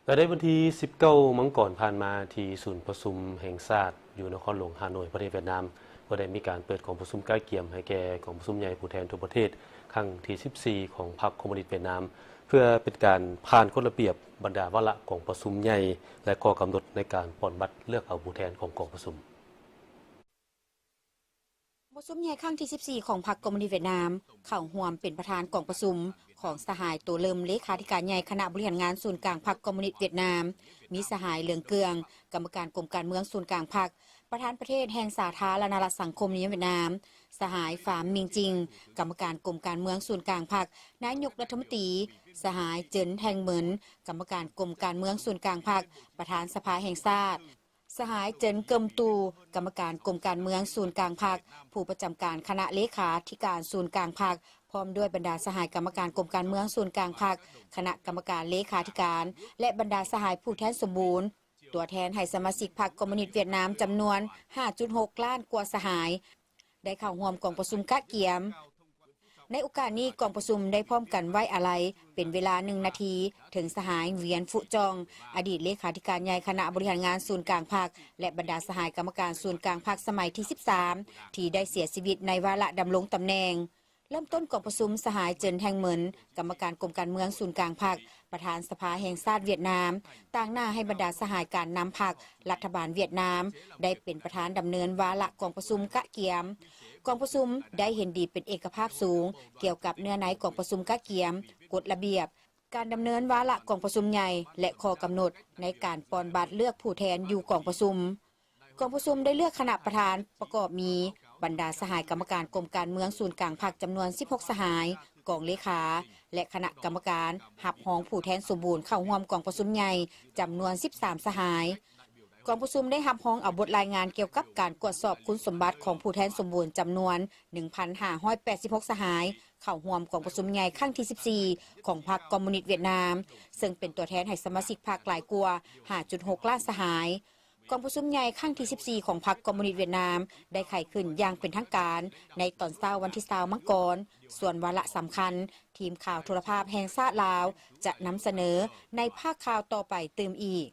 ແລະໃນວັນທີສິບເກົ້າມັງກອນຜ່ານມາ ທີ່ສູນປະຊຸມແຫ່ງຊາດຢູ່ນະຄອນຫຼວງຮ່າໂນ້ຍ ປະເທດຫວຽດນາມ ກໍໄດ້ມີການເປີດກອງປະຊຸມກະກຽມໃຫ້ແກ່ກອງປະຊຸມໃຫຍ່ຜູ້ແທນທົ່ວປະເທດ ຄັ້ງທີສິບສີ່ຂອງພັກຄອມມູນິດຫວຽດນາມ ເພື່ອເປັນການຜ່ານກົດລະບຽບບັນດາວາລະກອງປະຊຸມໃຫຍ່ ແລະ ຂໍ້ກຳນົດໃນການປ່ອນບັດເລືອກເອົາຜູ້ແທນຂອງກອງປະຊຸມ. ປະຊຸມໃຫຍ່ຄັ້ງທີສິບສີ່ຂອງພັກຄອມມູນິດຫວຽດນາມ ເຂົ້າຮ່ວມເປັນປະທານກອງປະຊຸມຂອງສະຫາຍ ໂຕເລີມ ເລຂາທິການໃຫຍ່ຄະນະບໍລິຫານງານສູນກາງພັກຄອມມູນິດຫວຽດນາມ, ມີສະຫາຍ ເຫຼືອງ ເກືອງ ກຳມະການກົມການເມືອງສູນກາງພັກ, ປະທານປະເທດແຫ່ງສາທາລະນະລັດສັງຄົມນິຍົມຫວຽດນາມ, ສະຫາຍ ຟາມ ມິງຈິງ ກຳມະການກົມການເມືອງສູນກາງພັກ, ນາຍົກລັດຖະມົນຕີ, ສະຫາຍ ເຈິນ ແທງເໝິນ ກຳມະການກົມການເມືອງສູນກາງພັກ, ປະທານສະພາແຫ່ງຊາດ, ສະຫາຍ ເຈິນ ເກີມຕູ ກຳມະການກົມການເມືອງສູນກາງພັກ, ຜູ້ປະຈຳການຄະນະເລຂາທິການສູນກາງພັກ, ພ້ອມດ້ວຍບັນດາສະຫາຍກຳມະການກົມການເມືອງສູນກາງພັກ, ຄະນະກຳມະການເລຂາທິການ ແລະ ບັນດາສະຫາຍຜູ້ແທນສົມບູນ, ຕົວແທນໃຫ້ສະມາຊິກພັກຄອມມູນິດຫວຽດນາມຈຳນວນຫ້າຈຸດຫົກລ້ານກວ່າສະຫາຍ ໄດ້ເຂົ້າຮ່ວມກອງປະຊຸມກະກຽມ. ໃນໂອກາດນີ້ ກອງປະຊຸມໄດ້ພ້ອມກັນໄວ້ອາໄລເປັນເວລາໜຶ່ງນາທີ ເຖິງສະຫາຍ ຫວຽນ ຟຸຈອງ ອະດີດເລຂາທິການໃຫຍ່ຄະນະບໍລິຫານງານສູນກາງພັກ ແລະ ບັນດາສະຫາຍກຳມະການສູນກາງພັກສະໄໝທີສິບສາມ ທີ່ໄດ້ເສຍຊີວິດໃນວາລະດຳລົງຕຳແໜ່ງ. ເລີ່ມຕົ້ນກອງປະຊຸມ ສະຫາຍ ເຈິນ ແທງເໝິນ ກຳມະການກົມການເມືອງສູນກາງພັກ, ປະທານສະພາແຫ່ງຊາດຫວຽດນາມ ຕາງໜ້າໃຫ້ບັນດາສະຫາຍການນຳພັກ, ລັດຖະບານຫວຽດນາມ ໄດ້ເປັນປະທານດຳເນີນວາລະກອງປະຊຸມກະກຽມ. ກອງປະຊຸມໄດ້ເຫັນດີເປັນເອກະພາບສູງ ກ່ຽວກັບເນື້ອໃນກອງປະຊຸມກະກຽມ, ກົດລະບຽບ, ການດຳເນີນວາລະກອງປະຊຸມໃຫຍ່ ແລະ ຂໍ້ກຳນົດໃນການປ່ອນບັດເລືອກຜູ້ແທນຢູ່ກອງປະຊຸມ. ກອງປະຊຸມໄດ້ເລືອກຄະນະປະທານປະກອບມີ ບັນດາສະຫາຍກຳມະການກົມການເມືອງສູນກາງພັກຈຳນວນສິບຫົກສະຫາຍ, ກອງເລຂາ ແລະ ຄະນະກຳມະການຮັບຮອງຜູ້ແທນສົມບູນເຂົ້າຮ່ວມກອງປະຊຸມໃຫຍ່ຈຳນວນສິບສາມສະຫາຍ. ກອງປະຊຸມໄດ້ຮັບຮອງເອົາບົດລາຍງານກ່ຽວກັບການກວດສອບຄຸນສົມບັດຂອງຜູ້ແທນສົມບູນຈຳນວນໜຶ່ງພັນຫ້າຮ້ອຍແປດສິບຫົກສະຫາຍ ເຂົ້າຮ່ວມກອງປະຊຸມໃຫຍ່ຄັ້ງທີສິບສີ່ຂອງພັກຄອມມູນິດຫວຽດນາມ, ເຊິ່ງເປັນຕົວແທນໃຫ້ສະມາຊິກພັກຫຼາຍກວ່າຫ້າຈຸດຫົກລ້ານສະຫາຍ. ກອງປະຊຸມໃຫຍ່ຄັ້ງທີສິບສີ່ຂອງພັກຄອມມູນິດຫວຽດນາມ ໄດ້ໄຂຂຶ້ນຢ່າງເປັນທາງການໃນຕອນເຊົ້າວັນທີຊາວມັງກອນ. ສ່ວນວາລະສຳຄັນ, ທີມຂ່າວໂທລະພາບແຫ່ງຊາດລາວ ຈະນຳສະເໜີໃນພາກຂ່າວຕໍ່ໄປຕື່ມອີກ.